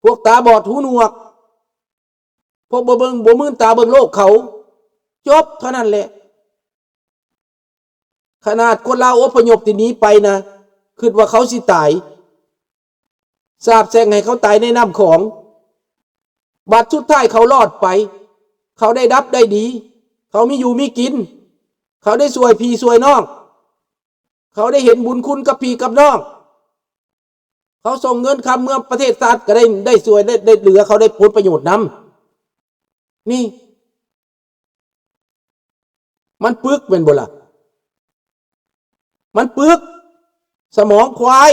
ພວກຕາບອດຫູໜວກ, ພວກບໍ່ເບິ່ງ ບໍ່ມື່ນຕາເບິ່ງໂລກເຂົາ, ຈົບເທົ່ານັ້ນແຫຼະ. ຂະໜາດຄົນລາວອົບພະຍົບທີ່ໜີໄປນະ ຄິດວ່າເຂົາຊິຕາຍ, ສາບແຊ່ງໃຫ້ເຂົາຕາຍໃນນ້ຳຂອງ, ບັດສຸດທ້າຍເຂົາລອດໄປ, ເຂົາໄດ້ດັບໄດ້ດີ, ເຂົາມີຢູ່ມີກິນ, ເຂົາໄດ້ຊ່ວຍພີ່ຊ່ວຍນ້ອງ, ເຂົາໄດ້ເຫັນບຸນຄຸນກັບພີ່ກັບນ້ອງ, ເຂົາສົ່ງເງິນຄຳເມືອປະເທດຊາດກໍໄດ້ ໄດ້ຊ່ວຍ ໄດ້ ໄດ້ເຫຼືອ, ເຂົາໄດ້ຜົນປະໂຫຍດນຳ. ນີ້ ມັນປຶກແມ່ນບໍ່ລະ? ມັນປຶກ ສະໝອງຄວາຍ.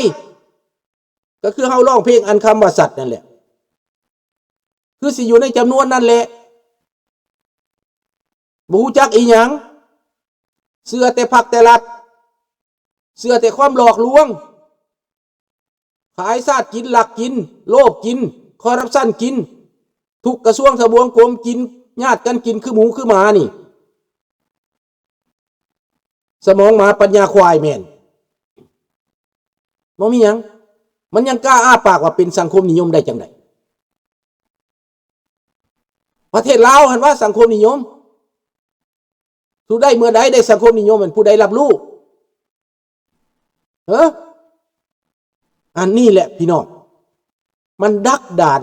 ກໍຄືເຮົາຮ້ອງເພງອັນຄຳວ່າສັດນັ້ນແຫຼະ, ຄືຊິຢູ່ໃນຈຳນວນນັ້ນແຫຼະ. ບໍ່ຮູ້ຈັກອີຫຍັງ, ເຊື່ອແຕ່ພັກແຕ່ລັດ, ເຊື່ອແຕ່ຄວາມຫຼອກລວງ, ຂາຍຊາດກິນ, ລັກກິນ, ໂລບກິນ, ຄໍຣັບຊັນກິນ, ທຸກກະຊວງທະບວງກົມກິນ, ຍາດກັນກິນຄືໝູຄືໝານີ້. ສະໝອງໝາປັນຍາຄວາຍແມ່ນ. ບໍ່ມີຫຍັງ. ມັນຍັງກ້າອ້າປາກວ່າເປັນສັງຄົມນິຍົມໄດ້ຈັ່ງໃດ? ປະເທດລາວຫັ້ນວ່າສັງຄົມນິຍົມ. ຜູ້ໃດເມື່ອໃດໄດ້ສັງຄົມນິຍົມນັ້ນ ຜູ້ໃດຮັບຮູ້? ເອີ ອັນນີ້ແຫຼະພີ່ນ້ອງ, ມັນດັກດານ,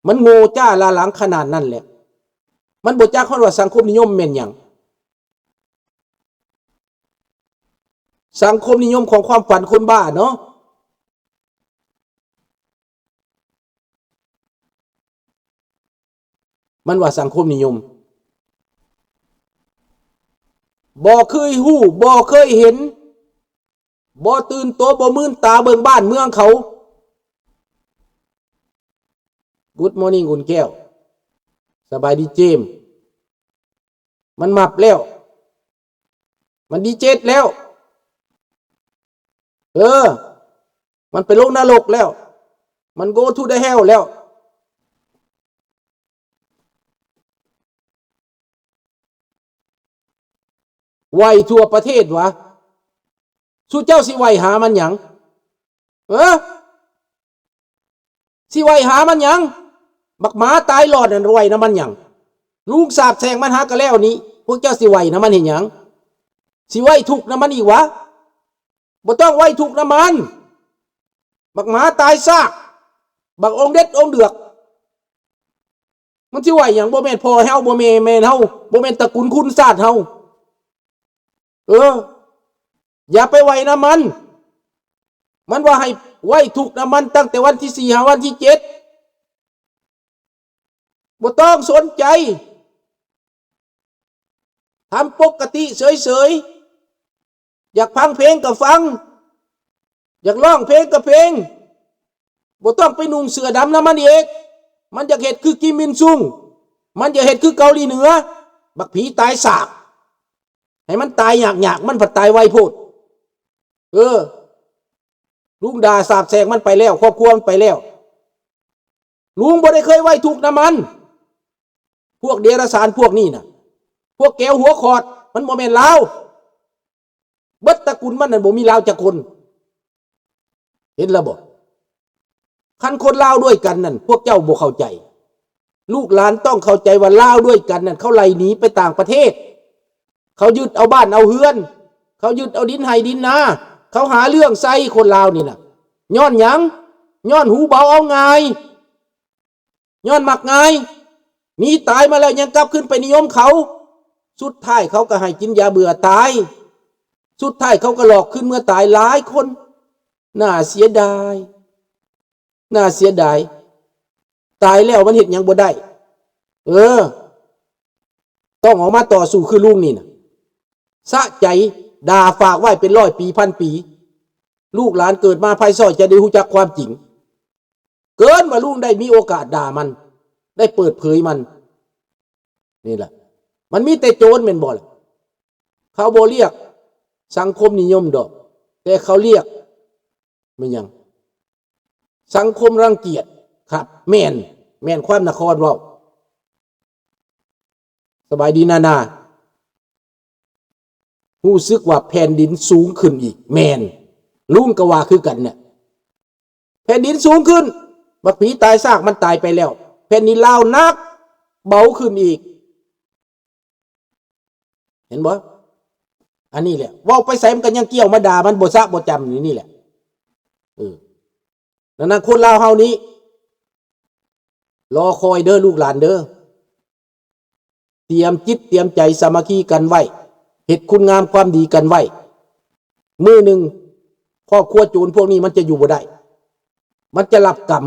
ມັນໂງ່ຈ້າລ້າຫຼັງຂະໜາດນັ້ນແຫຼະ. ມັນບໍ່ຈັກຮອດວ່າສັງຄົມນິຍົມແມ່ນຫຍັງ. ສັງຄົມນິຍົມຂອງຄວາມຝັນຄົນບ້າເນາະ. ມັນວ່າສັງຄົມນິຍົມ. ບໍ່ເຄີຍຮູ້, ບໍ່ເຄີຍເຫັນ, ບໍ່ຕື່ນໂຕ, ບໍ່ມື່ນຕາເບິ່ງບ້ານເມືອງເຂົາ. Good morning ອຸ່ນແກ້ວ. ສະບາຍດີເຈມ. ມັນມັບແລ້ວ. ມັນດີເຈັດແລ້ວ. ເອີ ມັນໄປລົງນະລົກແລ້ວ. ມັນ go to the hell ແລ້ວ. ໄຫວ້ທົ່ວປະເທດຫວາ? ສູ່ເຈົ້າຊິໄຫວ້ຫາມັນຫຍັງ? ເອີ? ຊິໄຫວ້ຫາມັນຫຍັງ? ບັກໝາຕາຍລອດນັ້ນໄຫວ້ນຳມັນຫຍັງ? ລຸງສາບແຊ່ງມັນຫາກະແລ້ວນີ້, ພວກເຈົ້າຊິໄຫວ້ນຳມັນເຮັດຫຍັງ? ຊິໄຫວ້ທຸກນຳມັນອີກຫວາ? ບໍ່ຕ້ອງໄຫວ້ທຸກນຳມັນ. ບັກໝາຕາຍຊາກ, ບັກອົງເດັດອົງເດືອກ. ມັນຊິໄຫວ້ຫຍັງ? ບໍ່ແມ່ນພໍ່ເຮົາ, ບໍ່ແມ່ນແມ່ເຮົາ, ບໍ່ແມ່ນຕະກຸນຄຸນຊາດເຮົາ. ເອີ, ຢ່າໄປໄຫວ້ນຳມັນ. ມັນວ່າໃຫ້ໄຫວ້ທຸກນຳມັນຕັ້ງແຕ່ວັນທີສີ່ຫາວັນທີເຈັດ. ບໍ່ຕ້ອງສົນໃຈ. ທຳປົກກະຕິເສີຍໆ. ຢາກຟັງເພງກໍຟັງ, ຢາກຮ້ອງເພງກໍເພງ. ບໍ່ຕ້ອງໄປນຸ່ງເສື້ອດຳນຳມັນອີກ. ມັນຢາກເຮັດຄືກິມມິນຊຸງ, ມັນຢາກເຮັດຄືເກົາຫຼີເໜືອ. ບັກຜີຕາຍຊາກ, ໃຫ້ມັນຕາຍຍາກໆ, ມັນພັດຕາຍໄວໂພດ. ເອີ, ລຸງດ່າສາບແຊ່ງມັນໄປແລ້ວ, ຄອບຄົວມັນໄປແລ້ວ. ລຸງບໍ່ໄດ້ເຄີຍໄຫວ້ທຸກນຳມັນ. ພວກເດຍລະສານພວກນີ້ນະ, ພວກແກວຫົວຂອດ, ມັນບໍ່ແມ່ນລາວ. ເບິດຕະກຸນມັນນັ້ນ ບໍ່ມີລາວຈັກຄົນ. ເຫັນແລ້ວບໍ່? ຄັນຄົນລາວດ້ວຍກັນນັ້ນ ພວກເຈົ້າບໍ່ເຂົ້າໃຈ. ລູກຫຼານຕ້ອງເຂົ້າໃຈວ່າລາວດ້ວຍກັນນັ້ນ ເຂົາໄລ່ໜີໄປຕ່າງປະເທດ. ເຂົາຍຶດເອົາບ້ານເອົາເຮືອນ, ເຂົາຍຶດເອົາດິນໄຮ່ດິນນາ, ເຂົາຫາເລື່ອງໃສ່ຄົນລາວນີ້ນະ. ຍ້ອນຫຍັງ? ຍ້ອນຫູເບົາເອົາງ່າຍ, ຍ້ອນມັກງ່າຍ. ໜີຕາຍມາແລ້ວຍັງກັບຄືນໄປນິຍົມເຂົາ. ສຸດທ້າຍເຂົາກໍໃຫ້ກິນຢາເບື່ອຕາຍ. ສຸດທ້າຍເຂົາກໍຫຼອກຄືນເມືອຕາຍຫຼາຍຄົນ. ໜ້າເສຍດາຍ. ໜ້າເສຍດາຍ. ຕາຍແລ້ວມັນເຮັດຫຍັງບໍ່ໄດ້. ເອີ, ຕ້ອງອອກມາຕໍ່ສູ້ຄືລຸງນີ້ນະ. ສະໃຈ, ດ່າຝາກໄວ້ເປັນຮ້ອຍປີພັນປີ. ລູກຫຼານເກີດມາພາຍຊ້ອຍຈະໄດ້ຮູ້ຈັກຄວາມຈິງ. ເກີນວ່າລຸງໄດ້ມີໂອກາດດ່າມັນ, ໄດ້ເປີດເຜີຍມັນ. ນີ້ລະ, ມັນມີແຕ່ໂຈນແມ່ນບໍ່ລະ? ເຂົາບໍ່ລຽກສັງຄົມນິຍົມດອກ, ແຕ່ເຂົາລຽກ ແມ່ນຫຍັງ? ສັງຄົມລັງກຽດ. ຄັບ, ແມ່ນ, ແມ່ນຄວາມນະຄອນເວົ້າ. ສະບາຍດີນານາ. ຮູ້ສຶກວ່າແຜ່ນດິນສູງຂຶ້ນອີກ. ແມ່ນ, ລຸງກໍວ່າຄືກັນນະ. ແຜ່ນດິນສູງຂຶ້ນ, ປ ບັກຜີຕາຍຊາກມັນຕາຍໄປແລ້ວ ແຜ່ນດິນລາວໜັກເບົາຂຶ້ນອີກ. ເຫັນບໍ່? ອັນນີ້ແຫຼະ ເວົ້າໄປໃສມັນກໍຍັງກ່ຽວມາດ່າ ມັນບໍ່ຊະບໍ່ຈຳຢູ່ນີ້ແຫຼະ. ເອີ ນັ້ນນະ ຄົນລາວເຮົານີ້ ລໍຄອຍເດີລູກຫຼານເດີ. ຕຽມຈິດຕຽມໃຈສາມັກຄີກັນໄວ້ ເຮັດຄຸນງາມຄວາມດີກັນໄວ້. ມື້ໜຶ່ງຄອບຄົວໂຈນພວກນີ້ມັນຈະຢູ່ບໍ່ໄດ້ ມັນຈະຮັບກຳ.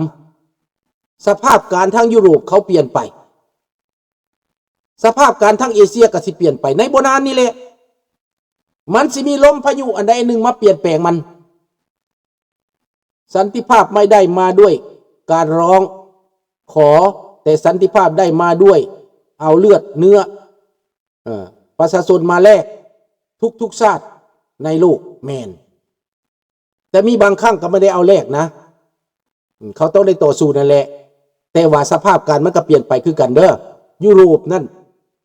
ສະພາບການທາງຢູໂຣບເຂົາປ່ຽນໄປ ສະພາບການທາງເອເຊຍກໍຊິປ່ຽນໄປ ໃນບໍ່ນານນີ້ແຫຼະ ມັນຊິມີລົມພາຍຸອັນໃດອັນໜຶ່ງມາປ່ຽນແປງມັນ. ສັນຕິພາບໄມ່ໄດ້ມາດ້ວຍການຮ້ອງຂໍ, ແຕ່ສັນຕິພາບໄດ້ມາດ້ວຍເອົາເລືອດເນື້ອ ເອີ ປະຊາຊົນມາແລກທຸກໆຊາດໃນໂລກ ແມ່ນ. ແຕ່ມີບາງຄັ້ງກໍບໍ່ໄດ້ເອົາແລກນະ ເຂົາຕ້ອງໄດ້ຕໍ່ສູ້ນັ້ນແຫຼະ. ແຕ່ວ່າສະພາບການມັນກໍປ່ຽນໄປຄືກັນເດີ. ຢູໂຣບນັ້ນ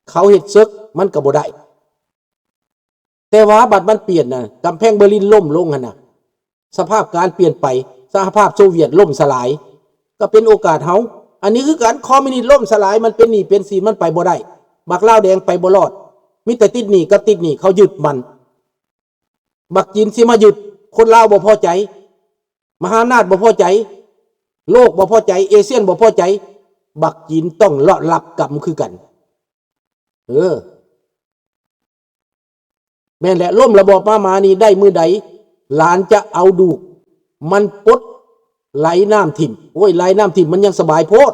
ເຂົາເຮັດເສິກມັນກໍບໍ່ໄດ້. ແຕ່ວ່າບັດມັນປ່ຽນນະ ກຳແພງເບີລິນລົ້ມລົງຫັ້ນນະ ສະພາບການປ່ຽນໄປ ສະຫະພາບໂຊວຽດລົ້ມສະຫຼາຍ ກໍເປັນໂອກາດເຮົາ. ອັນນີ້ຄືກັນ ຄອມມິວນິດລົ້ມສະຫຼາຍ ມັນເປັນໜີ້ເປັນສິນ ມັນໄປບໍ່ໄດ້. ບັກລາວແດງໄປບໍ່ລອດ ມີແຕ່ຕິດໜີ້ກັບຕິດໜີ້ ເຂົາຍຶດມັນ. ບັກຈີນຊິມາຍຶດ ຄົນລາວບໍ່ພໍໃຈ ມະຫາອຳນາດບໍ່ພໍໃຈ ໂລກບໍ່ພໍໃຈ ເອຊຽນບໍ່ພໍໃຈ ບັກຈີນຕ້ອງລະ ຮັບກຳຄືກັນ. ເອີ ແມ່ນແຫຼະ ລົ້ມລະບອບມາມານີ້ໄດ້ມື້ໃດ ຫຼານຈະເອົາດູກມັນປົດໄຫຼນ້ຳຖິ້ມ. ໂອ້ຍ ໄຫຼນ້ຳຖິ້ມມັນຍັງສະບາຍໂພດ.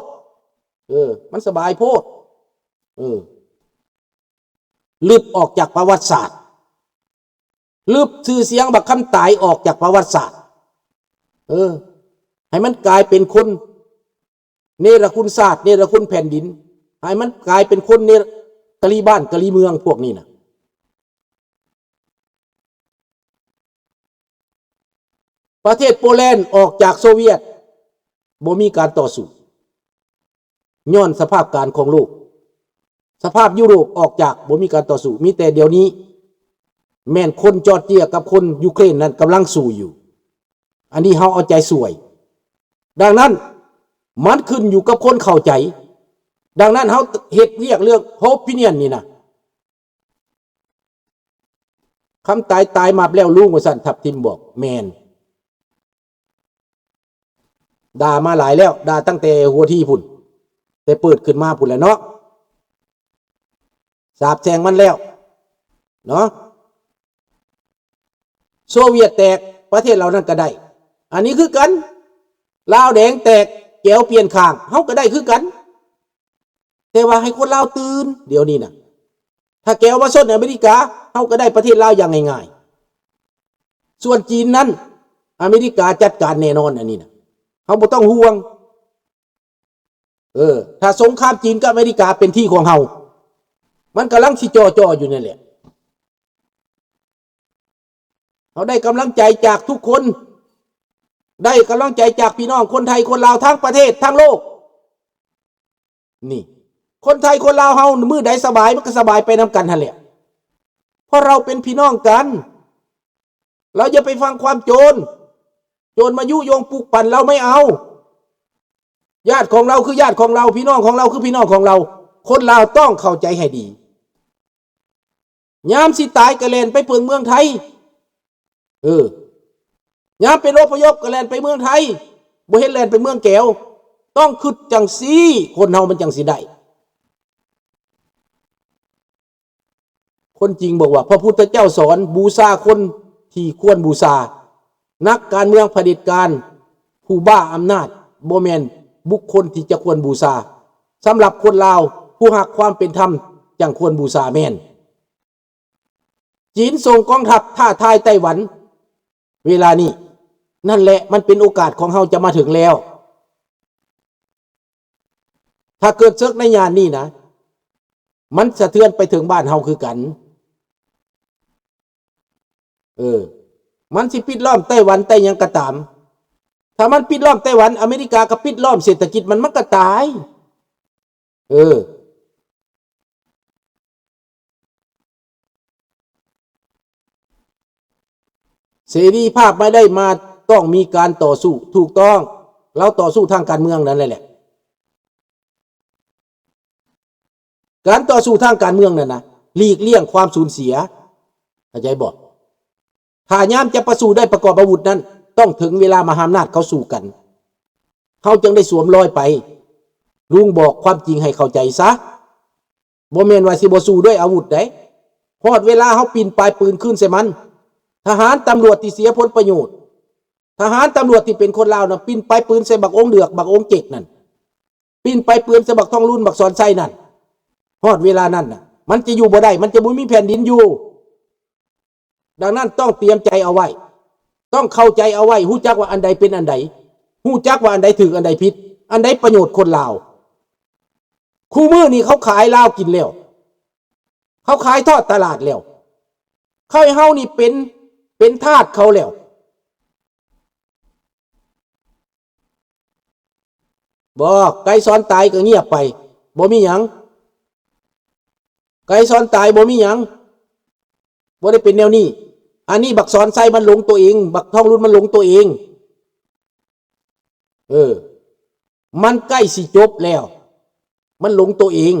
ເອີ ມັນສະບາຍໂພດ. ເອີ ລຶບອອກຈາກປະຫວັດສາດ ລຶບຊື່ສຽງບັກຄຳຕາຍອອກຈາກປະຫວັດສາດ. ເອີ ໃຫ້ມັນກາຍເປັນຄົນເນລະຄຸນຊາດ ເນລະຄຸນແຜ່ນດິນ ໃຫ້ມັນກາຍເປັນຄົນເນ ກະລີບ້ານກະລີເມືອງພວກນີ້ນະ. ປະເທດໂປແລນອອກຈາກໂຊວຽດ ບໍ່ມີການຕໍ່ສູ້ ຍ້ອນສະພາບການຂອງໂລກ. ສະພາບຢູໂຣບອອກຈາກ ບໍ່ມີການຕໍ່ສູ້. ມີແຕ່ດຽວນີ້ ແມ່ນຄົນຈອດເຈຍກັບຄົນຢູເຄຣນນັ້ນກຳລັງສູ້ຢູ່. ອັນນີ້ເຮົາເອົາໃຈຊ່ວຍ. ດັ່ງນັ້ນ ມັນຂຶ້ນຢູ່ກັບຄົນເຂົ້າໃຈ. ດັ່ງນັ້ນ ເຮົາເຮັດວຽກເລື່ອງ opinion ນີ້ນະ. ຄຳຕາຍຕາຍມາບແລ້ວລຸງ ວ່າຊັ້ນ ທັບທິມບອກ. ແມ່ນ. ດ່າມາຫຼາຍແລ້ວ ດ່າຕັ້ງແຕ່ຫົວທີພຸ້ນ ແຕ່ເປີດຂຶ້ນມາພຸ້ນແຫຼະເນາະ ສາບແຊ່ງມັນແລ້ວເນາະ. ໂຊວຽດແຕກ ປະເທດເຫຼົ່ານັ້ນກໍໄດ້ ອັນນີ້ຄືກັນ. ລາວແດງແຕກ ແກວປ່ຽນຂ້າງ ເຮົາກໍໄດ້ຄືກັນ. ແຕ່ວ່າໃຫ້ຄົນລາວຕື່ນ ດຽວນີ້ນະ ຖ້າແກວມາຊົນອາເມລິກາ ເຮົາກໍໄດ້ປະເທດລາວຢ່າງງ່າຍໆ. ສ່ວນຈີນນັ້ນ ອາເມລິກາຈັດການແນ່ນອນ ອັນນີ້ນະ ເຮົາບໍ່ຕ້ອງຫ່ວງ. ເອີ ຖ້າສົງຄາມຈີນກັບອາເມລິກາເປັນທີ່ຂອງເຮົາ ມັນກຳລັງຊິຈ່ອໆຢູ່ນັ້ນແຫຼະ. ເຮົາໄດ້ກຳລັງໃຈຈາກທຸກຄົນ ໄດ້ກຳລັງໃຈຈາກພີ່ນ້ອງຄົນໄທຄົນລາວທັງປະເທດທັງໂລກນີ້. ຄົນໄທຄົນລາວເຮົາມື້ໃດສະບາຍ ມັນກໍສະບາຍໄປນຳກັນຫັ້ນແຫຼະ ເພາະເຮົາເປັນພີ່ນ້ອງກັນ. ເຮົາຢ່າໄປຟັງຄວາມໂຈນ ໂຈນມາຍຸຍົງປຸກປັ່ນ ເຮົາໄມ່ເອົາ. ຍາດຂອງເຮົາຄືຍາດຂອງເຮົາ ພີ່ນ້ອງຂອງເຮົາຄືພີ່ນ້ອງຂອງເຮົາ. ຄົນລາວຕ້ອງເຂົ້າໃຈໃຫ້ດີ. ຍາມຊິຕາຍກໍແລ່ນໄປເພິ່ງເມືອງໄທ. ເອີ ຍາມເປັນອົບພະຍົບກໍແລ່ນໄປເມືອງໄທ ບໍ່ເຫັນແລ່ນໄປເມືອງແກວ. ຕ້ອງຄິດຈັ່ງຊີ້ ຄົນເຮົາມັນຈັ່ງຊິໄດ້. ຄົນຈີນບອກວ່າ ພະພຸດທະເຈົ້າສອນບູຊາຄົນທີ່ຄວນບູຊາ. ນັກການເມືອງຜະເດັດການ ຜູ້ບ້າອຳນາດ ບໍ່ແມ່ນບຸກຄົນທີ່ຈະຄວນບູຊາ. ສຳລັບຄົນລາວ ຜູ້ຮັກຄວາມເປັນທຳ ຈັ່ງຄວນບູຊາແມ່ນ. ຈີນສົ່ງກອງທັບທ້າທາຍໄຕ້ຫວັນເວລານີ້. ນັ້ນແຫຼະ ມັນເປັນໂອກາດຂອງເຮົາຈະມາເຖິງແລ້ວ. ຖ້າເກີດເສິກໃນຍາມນີ້ນະ ມັນສະເທືອນໄປເຖິງບ້ານເຮົາຄືກັນ. ເອີ ມັນຊິປິດລ້ອມໄຕ້ຫວັນໄຕ້ຫຍັງກໍຕາມ. ຖ້າມັນປິດລ້ອມໄຕ້ຫວັນ ອາເມລິກາກໍປິດລ້ອມເສດຖະກິດມັນ ມັນກໍຕາຍ. ເອີ ເສລີພາບມາໄດ້ມາ ຕ້ອງມີການຕໍ່ສູ້. ຖືກຕ້ອງ. ລາວຕໍ່ສູ້ທາງການເມືອງນັ້ນແຫຼະ. ການຕໍ່ສູ້ທາງການເມືອງນັ້ນນະ ຫຼີກລ່ຽງຄວາມສູນເສຍ ເຂົ້າໃຈບໍ່? ຖ້າຍາມຈະປະສູ້ໄດ້ປະກອບອາວຸດນັ້ນ ຕ້ອງເຖິງເວລາມະຫາອຳນາດເຂົາສູ້ກັນ ເຮົາຈຶ່ງໄດ້ສວມລອຍໄປ. ລຸງບອກຄວາມຈິງໃຫ້ເຂົ້າໃຈຊະ. ບໍ່ແມ່ນວ່າຊິບໍ່ສູ້ດ້ວຍອາວຸດໃດ. ຮອດເວລາເຮົາປິ່ນປາຍປືນຄືນໃສ່ມັນ. ທະຫານຕຳຫຼວດທີ່ເສຍຜົນປະໂຫຍດ, ທະຫານຕຳຫຼວດທີ່ເປັນຄົນລາວນະ ປິ່ນປາຍປືນໃສ່ບັກອົງເດືອກ ບັກອົງເຈັກນັ້ນ, ປິ່ນປາຍປືນໃສ່ບັກທອງລຸນ ບັກສອນໄຊນັ້ນ. ຮອດເວລານັ້ນນະ ມັນຈະຢູ່ບໍ່ໄດ້, ມັນຈະບໍ່ມີແຜ່ນດິນຢູ່. ດັ່ງນັ້ນຕ້ອງຕຽມໃຈເອົາໄວ້, ຕ້ອງເຂົ້າໃຈເອົາໄວ້, ຮູ້ຈັກວ່າອັນໃດເປັນອັນໃດ, ຮູ້ຈັກວ່າອັນໃດຖືກ ອັນໃດຜິດ, ອັນໃດປະໂຫຍດຄົນລາວ. ຄູ່ມື້ນີ້ເຂົາຂາຍລາວກິນແລ້ວ, ເຂົາຂາຍທອດຕະຫຼາດແລ້ວ, ເຂົາໃຫ້ເຮົານີ້ເປັນ ເປັນທາດເຂົາແລ້ວ. ບໍ່, ໄກສອນຕາຍກໍງຽບໄປ, ບໍ່ມີຫຍັງ. ໄກສອນຕາຍບໍ່ມີຫຍັງ, ບໍ່ໄດ້ເປັນແນວນີ້. ອັນນີ້ບັກສອນໄຊມັນຫຼົງຕົວເອງ, ບັກທອງລຸນມັນຫຼົງຕົວເອງ. ເອີ, ມັນໃກ້ຊິຈົບແລ້ວ, ມັນຫຼົງຕົວເອງ,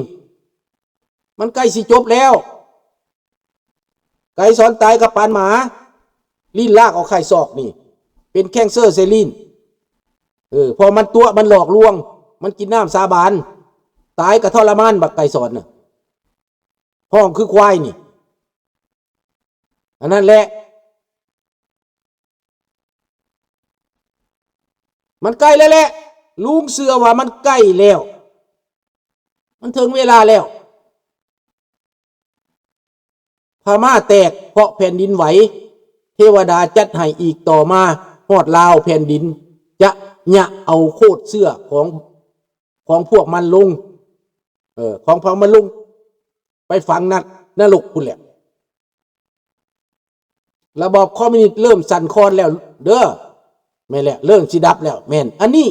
ມັນໃກ້ຊິຈົບແລ້ວ. ໄກສອນຕາຍກໍປານໝາ, ລີ້ນລາກອອກໄຂ່ສອກນີ້, ເປັນແຄນເຊີໃສ່ລີ້ນ. ເອີ, ເພາະມັນຕົວະ ມັນຫຼອກລວງ, ມັນກິນນ້ຳສາບານ, ຕາຍກໍທໍລະມານ ບັກໄກສອນນະ. ຮ້ອງຄືຄວາຍນີ້. ອັນນັ້ນແຫຼະ. ມັນໃກ້ແລ້ວແຫຼະ. ລຸງເຊື່ອວ່າມັນໃກ້ແລ້ວ. ມັນເຖິງເວລາແລ້ວ. ພະມ້າແຕກເພາະແຜ່ນດິນໄຫວ. ເທວະດາຈັດໃຫ້ອີກຕໍ່ມາ. ຮອດລາວແຜ່ນດິນຈະຍະເອົາໂຄດເຊື້ອຂອງ ຂອງພວກມັນລົງ, ເອີ, ຂອງພວກມັນລົງໄປຝັງນະ, ນະລົກພຸ້ນແຫຼະ. ລະບອບຄອມມິວນິດເລີ່ມສັ່ນຄອນແລ້ວເດີ. ແມ່ນແຫຼະ, ເລີ່ມຊິດັບແລ້ວ. ແມ່ນ. ອັນນີ້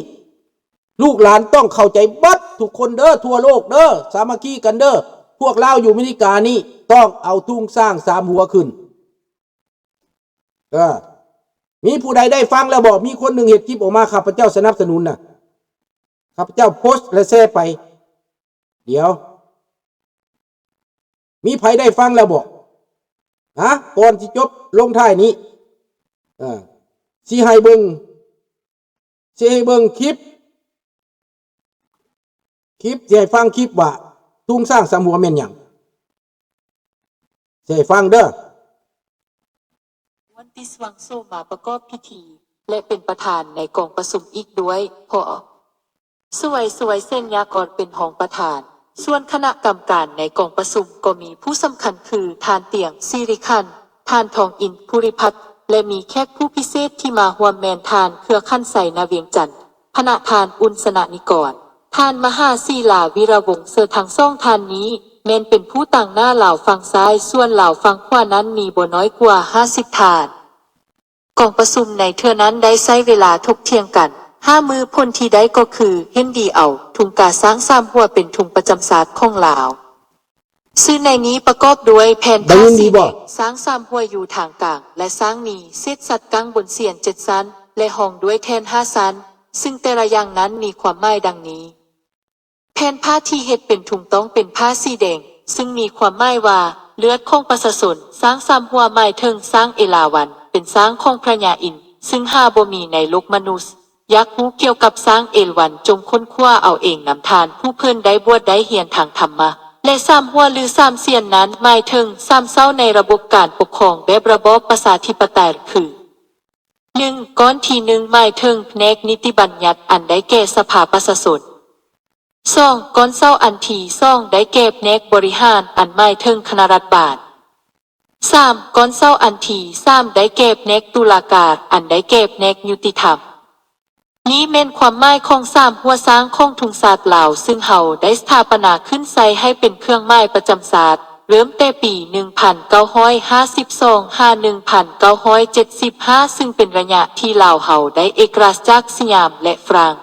ລູກຫຼານຕ້ອງເຂົ້າໃຈເບິດທຸກຄົນເດີ, ທົ່ວໂລກເດີ, ສາມັກຄີກັນເດີ. ພວກລາວຢູ່ອາເມລິການີ້ຕ້ອງເອົາທຸງຊ້າງສາມຫົວຂຶ້ນ. ເອີ, ມີຜູ້ໃດໄດ້ຟັງແລ້ວບໍ່? ມີຄົນໜຶ່ງເຮັດຄລິບອອກມາ, ຂ້າພະເຈົ້າສະໜັບສະໜູນນະ, ຂ້າພະເຈົ້າໂພສແລະແຊໄປ. ດຽວ, ມີໃຜໄດ້ຟັງແລ້ວບໍ່? ຮະ? ກ່ອນຊິຈົບລົງທ້າຍນີ້, ເອີ, ຊິໃຫ້ເບິ່ງ, ຊິໃຫ້ເບິ່ງຄລິບ, ຄລິບ, ຊິໃຫ້ຟັງຄລິບວ່າທຸງຊ້າງສາມຫົວແມ່ນຫຍັງ. ຊິໃຫ້ຟັງເດີ. ວັນຕິສວັງໂຊ ມາປະກອບພິທີ ແລະ ເປັນປະທານໃນກອງປະຊຸມອີກດ້ວຍ, ພໍສວຍ ສວຍເສັນຍາກອນ ເປັນຮອງປະທານ. ສ່ວນຄະນະກຳການໃນກອງປະຊຸມກໍມີຜູ້ສຳຄັນຄື ທ່ານ ຕຽງ ສິລິຂັນ, ທ່ານ ທອງອິນ ພູລິພັດ ແລະ ມີແຂກຜູ້ພິເສດທີ່ມາຮ່ວມແມ່ນ ທ່ານ ເຄືອຂັນໄຊ ນາວຽງຈັນ, ພະນະທ່ານ ອຸ່ນ ສະນະນິກອນ, ທ່ານ ມະຫາສີລາ ວິລະວົງເສີ. ທັງສອງທ່ານນີ້ແມ່ນເປັນຜູ້ຕາງໜ້າລາວຝັ່ງຊ້າຍ, ສ່ວນລາວຝັ່ງຂວານັ້ນມີບໍ່ນ້ອຍກວ່າຫ້າສິບທ່ານ. ກອງປະຊຸມໃນເທື່ອນັ້ນໄດ້ໃຊ້ເວລາຖົກຖຽງກັນຫ້າມື້, ຜົນທີ່ໄດ້ກໍຄືເຫັນດີເອົາທຸງກາຊ້າງສາມຫົວເປັນທຸງປະຈຳຊາດຂອງລາວ. ຊື່ໃນນີ້ປະກອບດ້ວຍແຜ່ນຜ້າສີແດງ, ຊ້າງສາມຫົວຢູ່ທາງກາງ ແລະ ຊ້າງມີເສດສັດກາງບົນຊຽນເຈັດຊັ້ນ ແລະ ຮອງດ້ວຍແທ່ນຫ້າຊັ້ນ, ຊຶ່ງແຕ່ລະຢ່າງນັ້ນມີຄວາມໝາຍດັ່ງນີ້. ແຜ່ນຜ້າທີ່ເຮັດເປັນທຸງຕ້ອງເປັນຜ້າສີແດງ, ຊຶ່ງມີຄວາມໝາຍວ່າ ເລືອດຂອງປະຊາຊົນ. ຊ້າງສາມຫົວໝາຍເຖິງຊ້າງເອລາວັນ, ເປັນຊ້າງຂອງພະຍາອິນ, ຊຶ່ງຫາບໍ່ມີໃນໂລກມະນຸດ. ຢາກຮູ້ກ່ຽວກັບຊ້າງເອລາວັນ, ຈົ່ງຄົ້ນຄວ້າເອົາເອງນຳທ່ານຜູ້ເພິ່ນໄດ້ບວດໄດ້ຮຽນທາງທຳມະ. ແລະ ສາມຫົວ ຫຼື ສາມສຽນນັ້ນ ໝາຍເຖິງສາມເສົາໃນລະບົບການປົກຄອງແບບລະບອບປະຊາທິປະໄຕ ຄື ໜຶ່ງ ກ້ອນທີໜຶ່ງ ໝາຍເຖິງພະແນກນິຕິບັນຍັດ ອັນໄດ້ແກ່ສະພາປະຊາຊົນ. ສອງ ກ້ອນເສົາອັນທີສອງ ໄດ້ແກ່ພະແນກບໍລິຫານ ອັນໝາຍເຖິງຄະນະລັດບານ. ສາມ ກ້ອນເສົາອັນທີສາມ ໄດ້ແກ່ພະແນກຕຸລາການ ອັນໄດ້ແກ່ພະແນກຍຸຕິທຳ. ນີ້ແມ່ນຄວາມໝາຍຂອງສາມຫົວຊ້າງຂອງທຸງຊາດລາວ, ຊຶ່ງເຮົາໄດ້ສະຖາປະນາຂຶ້ນໃຊ້ໃຫ້ເປັນເຄື່ອງໝາຍປະຈຳຊາດ ເລີ່ມແຕ່ປີໜຶ່ງພັນເກົ້າຮ້ອຍຫ້າສິບສອງ ຫາ ໜຶ່ງພັນເກົ້າຮ້ອຍເຈັດສິບຫ້າ ຊຶ່ງເປັນໄລຍະທີ່ລາວເຮົາໄດ້ເອກະລາດຈາກສະຫຍາມ ແລະ ຝຣັ່ງ.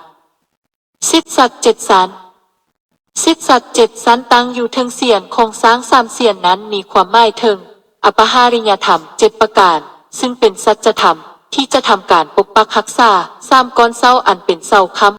ເສດສັດເຈັດຊັ້ນ. ເສດສັດເຈັດຊັ້ນຕັ້ງຢູ່ເທິງສຽນຂອງຊ້າງສາມສຽນນັ້ນ ມີຄວາມໝາຍເຖິງອະປະຫາລິຍະທຳເຈັດປະການ, ຊຶ່ງເປັນສັດຈະທຳ, ທີ່ຈະທຳການປົກປັກຮັກສາ ສາມກ້ອນເສົາອັນເປັນເສົາຄ້ຳ